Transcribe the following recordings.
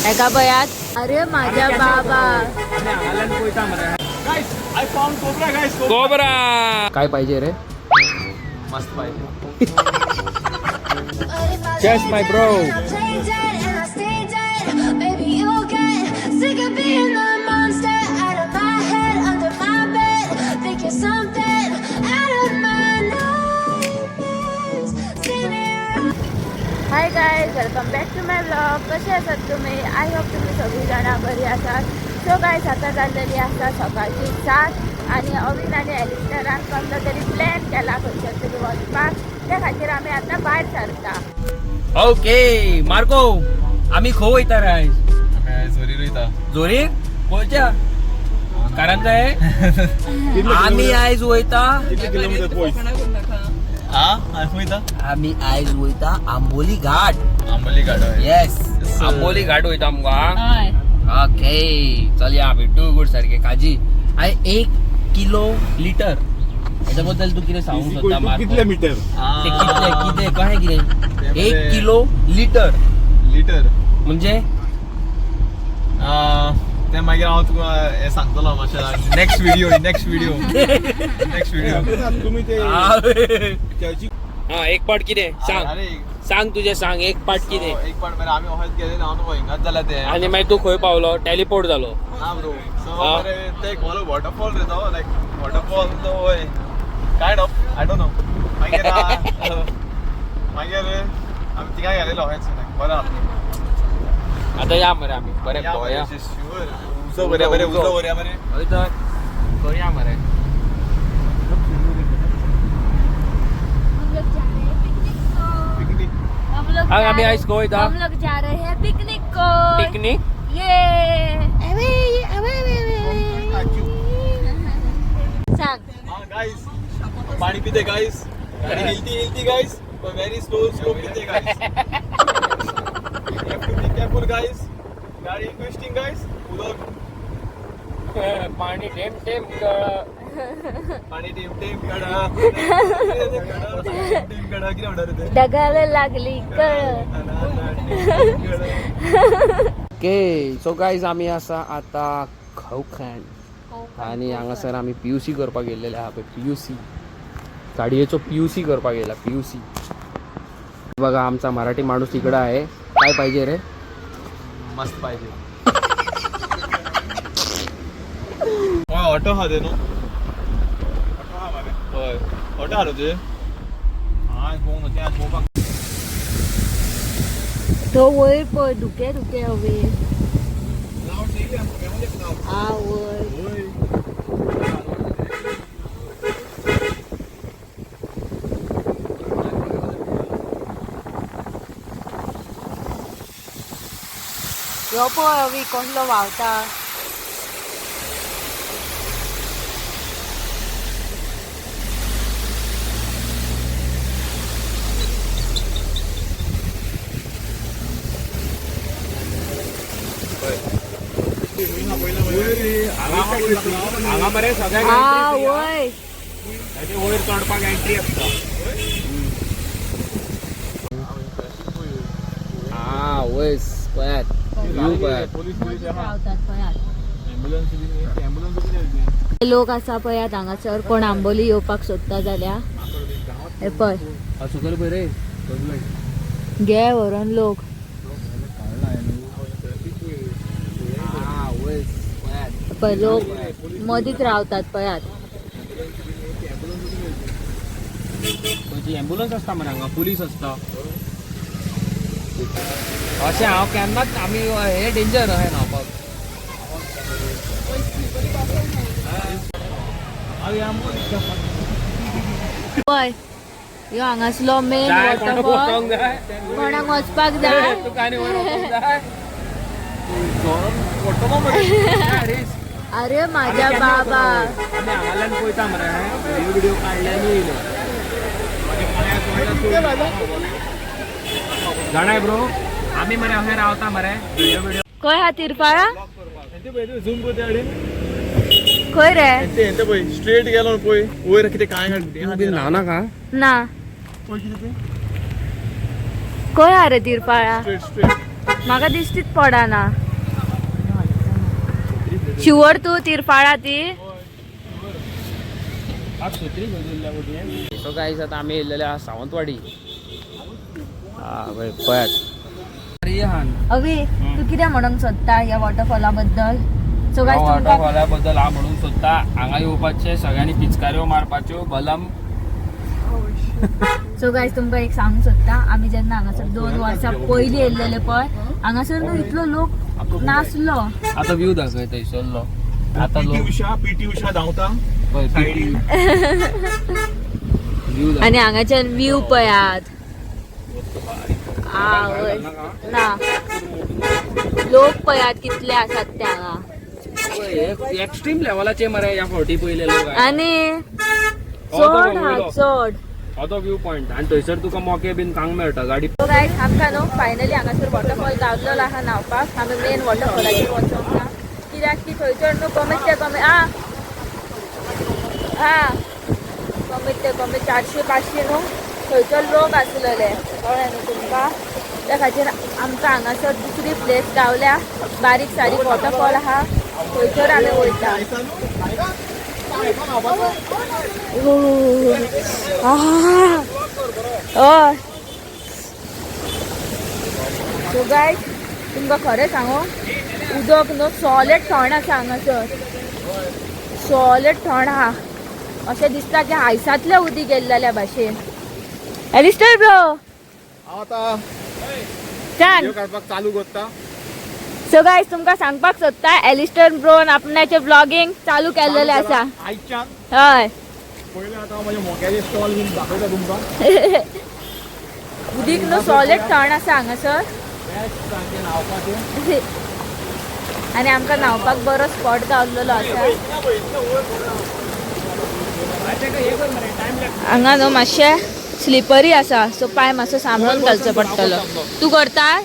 एका पयात. अरे माझ्या बाबा. कोबरा काय पाहिजे रे? मस्त पाहिजे. Cheers, my bro. Maybe you'll get sick of being the monster out of my head, under my bed. Think you're something out of my nightmares. See me hi guys, welcome back to my vlog. कसे आसात तुम्ही? I hope तुम्ही सगळी जाणां बरी आसात. So guys, आतां जाल्लेली आसा सकाळची 7 आनी अवीन आनी एलिस्टरान कसलो तरी प्लॅन केला खंयसर तरी वचपाक. त्या खातीर आमी आतां भायर सरता. ओके मार्को, आम्ही खो वयता रे आयज? जोरीर वयता. जोरीर खंयच्या कारण काय आमी आयज वयता? कितले किलोमीटर पयस? हा, आमी वयता. आमी आयज वयता आंबोली घाट. आंबोली घाट. येस, sir. Amboli घाट वयता आमकां. हय. ओके, चलया आमी टू गुड सारखे काजी. I 1 kilo litre हेच्या बद्दल तू कितें सांगूंक सोदता मार्को? कितले मीटर? ते कितले कितें कशें कितें 1 किलो लिटर? लिटर. म्हणजे ते मागीर हांव तुका हें सांगतलो मातशें next video, next video, next video. तुम्ही ते त्याची हा एक पाट कितें सांग. अरे. सांग तुझे, सांग एक पाट कितें. एक पाट मरे आमी अशेंच गेले ना, हांव हिंगाच जाल्या ते. आनी मागीर तूं खंय पावलो? टेलिपोर्ट जालो? ना ब्रो, सो हा. मरे ते एक वॉटरफॉल रे, तो लायक वॉटरफॉल तो वय kind of, I don't know. मागीर मागीर आमी थिंगा गेलेलो अशेंच लायक बरें आसलें. आतां या मरे आमी बरें या मरे, पळोवया. शुअर उजो बरें बरें उजो बरें मरे. हय तर करूया मरे. हम लोग जा रहे हैं पिकनिक को. पिकनिक. हम लोग हाँ, जा अभी रहे- आइस को इधर। हम लोग जा रहे हैं पिकनिक को. पिकनिक. ये सांग. हाँ गाइस, पानी पीते गाइस, गाड़ी हिलती हिलती गाइस, पर वेरी स्लो स्लो पीते guys. You have to be careful guys, गाड़ी ट्विस्टिंग गाइस उधर. पाणी टेम टेम. पाणी टेम टेम कडा टेम कडा किती म्हणणार ते. डगाला लागली कळ. ओके, सो गायज, आमी आसा आतां खवखान आनी हांगासर आमी पी यू सी करपाक गेल्लेले आहा पळय. पी यू सी, गाडयेचो पी यू सी करपाक गेला. पी यू सी बघा, आमचा मराठी माणूस इकडं आहे. काय पाहिजे रे? मस्त पाहिजे. ऑटो आहा ते न्हू? हय, ऑटो आहा न्हू तुजें? तो वयर पळय, धुके धुके हवे. हा वयर. यो पळय अवी कसलो व्हांवता. हांगा मरे सगळ्याक हा वय. ताचे वयर चडपाक एंट्री आसता. हा वयर पळयात, व्यू पळयात. Police police. रावतात पळयात. ॲम्ब्युलन्स ॲम्ब्युलन्स बी. लोक आसा पळयात हांगासर. कोण आंबोली येवपाक सोदता जाल्यार हे पळय. सकयल पळय रे. घे व्हरोन लोक. हा वयर पळयात. पळय, लोक मदींच रावतात पळयात. खंयची ॲम्ब्युलन्स आसता मरे हांगा, पुलीस आसता. अशें हांव केन्नाच आमी हे डेंजर अशें न्हांवपाक. पळय, ह्यो हांगासलो मेन जाय कोणाक वॉटरफॉल. वचोंक जाय? कोणाक वचपाक जाय? तुका आनी वयर वचोंक जाय? अरे माझ्या बाबा. आमी हांगाल्यान पळयता मरे, व्हिडियो व्हिडिओ काडल्यान येयलो जाणाय ब्रो, आमी मरे अशें रावता मरे व्हिडियो व्हिडियो. खंय हा तिरपाळा? झूम करते हाडीन. खंय रे? ते हेंते पळय, स्ट्रेट गेलो पळय वयर कितें काय न्हाव नाका. ना. पळय कितें तें. खंय हा रे तिरपाळा? Straight straight. म्हाका दिश्टीच पडना. शुअर तूं तिरफाळा ती? सो गायज, आतां आमी येयल्लेले आहा सावंतवाडी. हा पळय, पळयात. अवी, तूं कितें म्हणूंक सोदता ह्या वॉटरफॉला बद्दल? सो गायज, तुमकां वॉटरफॉला बद्दल हांव म्हणूंक सोदता, हांगा येवपाचें सगळ्यांनी, पिचकाऱ्यो मारपाच्यो बलम. सो गायज, तुमकां एक सांगूंक सोदता, आमी जेन्ना हांगासर 2 वर्सां पयलीं येयल्लेले पळय, हांगासर न्हू इतलो लोक नासलो. आतां व्यू दाखय थंयसरलो. आतां पीटी लोक उषा, पीटी उषा धांवता. पळय. सायडीन. व्यू. आनी हांगाच्यान व्यू पळयात. आवय, ना लोक पळयात कितले आसात ते हांगा. एक्स्ट्रीम लेवलाचे मरे ह्या फावटी पयले लोक. आनी चड हा, चड. हो तो व्यू पॉयंट आनी थंयसर तुका मोके बीन खांक मेळटा गाडी. सो गायज, आमकां न्हू फायनली हांगासर वॉटरफॉल गावलेलो आहा न्हांवपाक. आमी मेन वॉटरफॉलाचेर वचोंक ना, कित्याक की थंयसर न्हू कमीत ते कमी आ आ कमीत ते कमी 400-500 न्हू थंयसर लोक आसलेले, कळ्ळें न्हू तुमकां? त्या खातीर आमकां हांगासर दुसरी प्लेस गावल्या. बारीक सारीक वॉटरफॉल आहा, थंयसर आमी वयता. हय. सो गायज, तुमकां खरें सांगू, उदक न्हू सॉलिड थंड आसा हांगासर. सॉलिड थंड आहा, अशें दिसता की आयसांतलें उदीक गेल्लेल्या भाशेन. Alistair bro. हांव आतां सांग. व्हिडिओ काडपाक चालू करता. सो गायज, तुमकां सांगपाक सोदता, एलिस्टर ब्रोन आपणाचें ब्लॉगिंग चालू केल्लेलें आसा. आयच्यान. हय. पयलें आतां हांव म्हज्या मोक्याचे स्टॉल बीन दाखयता तुमकां. उदीक न्हू सॉलिड थंड आसा हांगासर. बेस्ट सारकें न्हांवपाचें. आनी आमकां न्हांवपाक बरो स्पॉट गावलेलो आसा. हांगा न्हू मातशें स्लिपरी आसा, सो पांय मातसो सांबाळून घालचो पडटलो. तूं करता?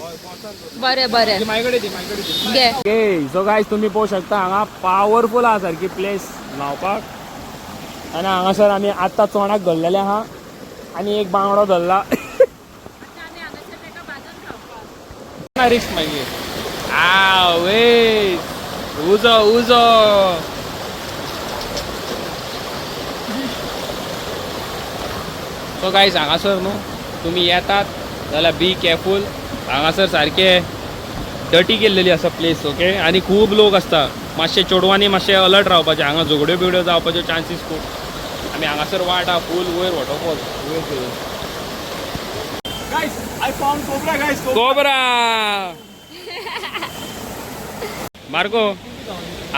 बरें बरें, घे. ओके, सो गायज, तुमी पळोवंक शकता, हांगा पावरफूल आहा सारकी प्लेस न्हांवपाक. आनी हांगासर आमी आत्तां चोणाक धरलेले आहा आनी एक बांगडो धरला. रिस्क मागीर आवय. उजो उजो. सो गायज, हांगासर न्हू तुमी येतात जाल्यार बी केअरफूल. हांगासर सारकें डटी केल्लेली आसा प्लेस. ओके, आनी खूब लोक आसता. मातशे चेडवांनी मातशें अलर्ट रावपाचें. हांगा झगड्यो बिगड्यो जावपाच्यो चान्सीस खूब. आनी हांगासर वाट आहा फूल वयर, वॉटरफॉल वयर. Guys, I found cobra, guys. Cobra. Marco,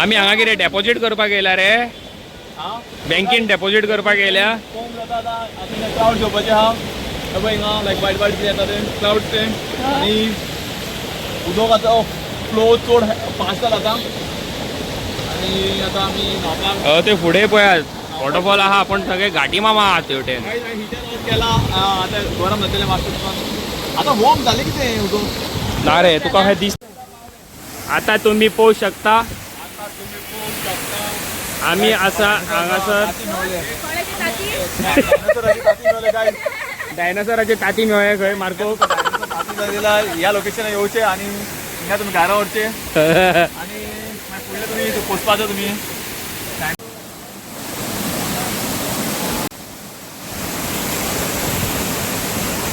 आमी हांगा कितें डेपॉजीट करपाक येयला रे? बँकेन डेपॉजीट करपाक येयल्या? कोम जाता आतां. आतां क्लाउड घेवपाचें आहा. हे पळय, हिंगा लायक वायट वायट कितें येता तें क्लाउड ते. आनी उदक आतां फ्लो चड फास्ट जाला आतां आनी आतां आमी न्हांवपाक. ते फुडें पळयात, वॉटरफॉल आहा, पण सगळे घाटी मामा आहा तेवटेन. हिटर ऑन केला. आतां गरम जातलें मातशें. आतां वॉर्म जालें कितें उदक? ना रे, तुका खंय दिस. आता तुम्ही पोवू शकता, आमी आसा हांगासर. डायनासोराचे ताती मेळ्ळे खंय मार्को. ह्या लोकेशनार येवचे आनी हिंगा तुमी घरा व्हरचे आनी मागीर फुडले तुमी पोसपाचो तुमी.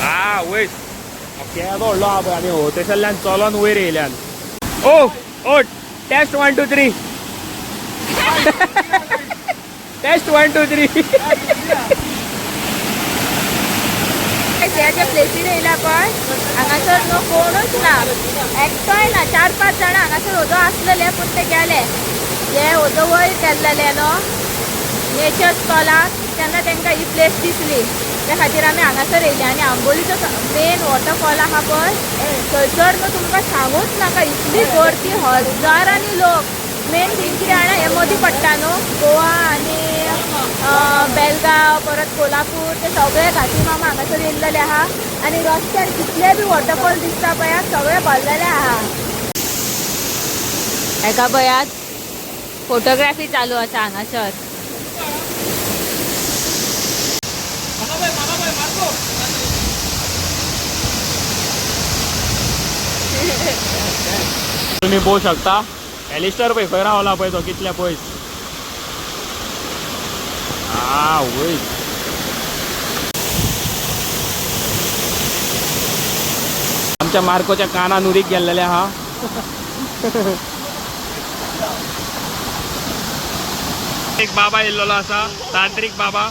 हा वयर केदो व्हडलो आहा पळय. आमी होतेसरल्यान चलोन वयर येयल्यान. ओ ओ, test 1 2 3, test 1 2 3. ह्या ज्या प्लेसीर येयला पळय, हांगासर न्हू कोणूच ना, एकटोय ना. चार पांच जाणां हांगासर वोदोळ आसलेले, पूण ते गेले. हे वोदोळ वयर गेल्लेले न्हू नेचर स्टॉलाक, तेन्ना तांकां ही प्लेस दिसली. त्या खातीर आमी हांगासर येयले. आनी आंबोलीचो मेन वॉटरफॉल आहा पळय, थंयसर न्हू तुमकां सांगूच नाका, इतली गर्दी, हजारांनी लोक. मेन थिंग कितें जाणा, हे मदीं पडटा न्हू गोवा आनी बेलगांव, परत कोल्हापूर, ते सगळे घाटी मामा हांगासर येयल्लेले आहा. आनी रस्त्यार कितले बी वॉटरफॉल दिसता पळयात, सगळे भरलेले आहा. हेका पळयात, फोटोग्राफी चालू आसा हांगासर. तुम्ही पोहू शकता एलिस्टर पळय खंय रावला पळय तो कितल्या पयस. आ वय आमच्या मार्कोच्या कानान उरीक गेल्लेले आहा. एक बाबा येयल्लोलो आसा, तांत्रीक बाबा,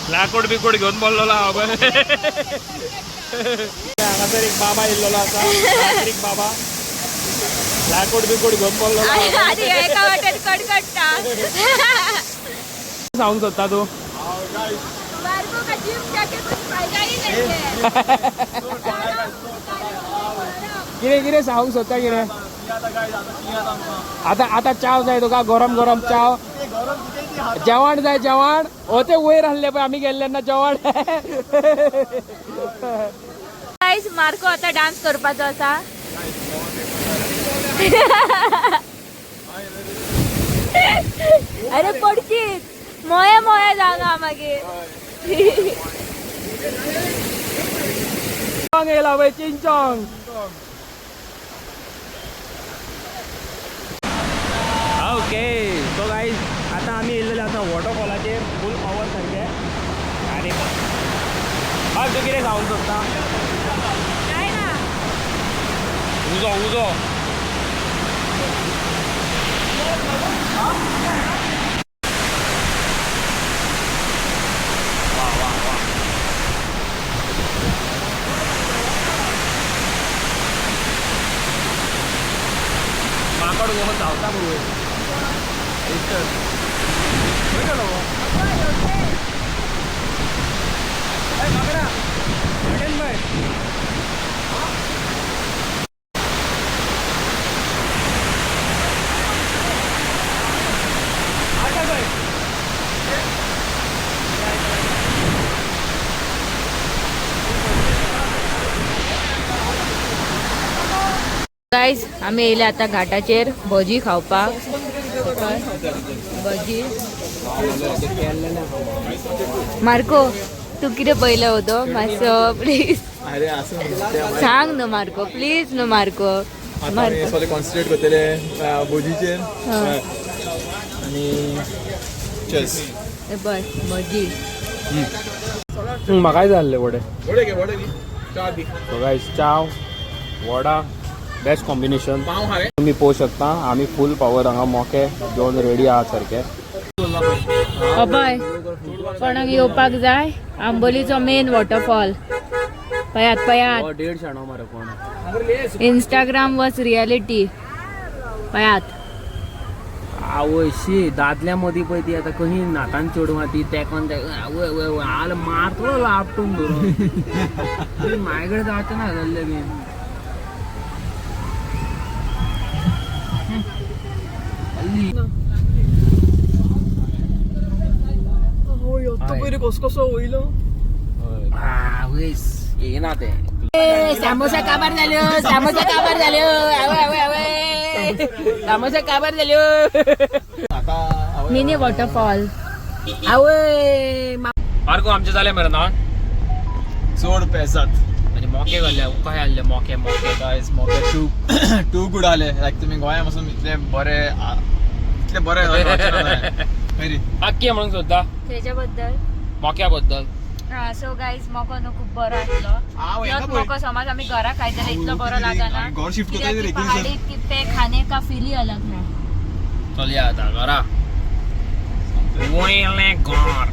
लाकूड बिकूड घेवन बसलेलो आहा पळय. हांगासर एक बाबा येयल्लोलो आसा, तांत्रीक बाबा, लाकूड बिकूड घेवन बसलेलो आहा. आनी एका वाटेन कडकडटा. सांगूंक सोदता तूं? मार्को का जिम जाके कुछ फायदा ही नहीं है. कितें कितें सांगूंक सोदता कितें? आतां आतां चाव जाय तुका, गरम गरम चाव. जेवण जाय जेवण. हो ते वयर आहले पळय आमी गेल्ले तेन्ना जेवण. गायस, मार्को आता डान्स करपाचो आसा. अरे पडशीत, मोये मोये जागा मागीर. येयला पळय चिंचोंग. ओके सो गायज, आतां आमी येयल्ले आसा वॉटरफॉलाचेर फूल पावर सारके. आनी बाब, तूं कितें सांगूंक सोदता? काय ना. उजो उजो. वा वा वा. माकड गोहो धांवता पळय. खंय गेलो हो? ए, माकडा. वाटेन पळय. आतां पळय. गायज, आमी येयले आतां घाटाचेर भजी खावपाक. भजी. मार्को, तूं कितें पयलें होतो मातसो प्लीज? अरे आसूं. सांग न्हू मार्को, प्लीज न्हू मार्को. आतां आमी मार्को. सगळे कॉन्सन्ट्रेट करतले भजीचेर आनी चेस. हे पळय भजी. म्हाकाय जाय आसले वडे. वडे घे, वडे दी, च्या दी. सो गायज, चाव वडा बेस्ट कॉम्बिनेशन. पाव खा रे. तुम्ही पोहू शकता आमी फूल पावर हांगा मोके जेवण रेडी आहा सारके. अभय, कोणाक येवपाक जाय, आंबोलीचो मेन वॉटरफॉल पयात पयात. देड शाणो मरे कोण. इंस्टाग्राम वॉज रियालिटी पयात. आवय शी, दादल्या मदीं पळय ती आतां कशी नातान चेडवां ती तेकोन आवय आवय हाल मारतलो आपटून धरून. म्हाजे कडेन जावचें ना जाल्लें बीन. तो पयर कसो कसो वयलो. आवयस येना तें. सामोसा काबार जाल्यो, सामोसा काबार जाल्यो, आवय आवय आवय, सामोसा काबार जाल्यो. आतां मिनी वॉटरफॉल आवय. मार्को, आमचें जालें मरे ना? चड पेसात. म्हणजे मोके घाल्ले काय आहले मोके मोके. गायज, मोके टू टू गूड आले. लायक तुमी गोंया पासून इतले बरे इतले बरे खरी. बाकी म्हणूंक सोदता? तेच्या बद्दल? मोक्या बद्दल. हा, सो गाईज, मोको न्हू खूब बरो आसलो. आवय, तोच मोको समज आमी घरा खायत जाल्यार इतलो बरो लागना. आमी घर shift कित्याक करता की रे. पहाडी ते खाने का फील ही अलग है. चलया आतां घरा. वयलें घर.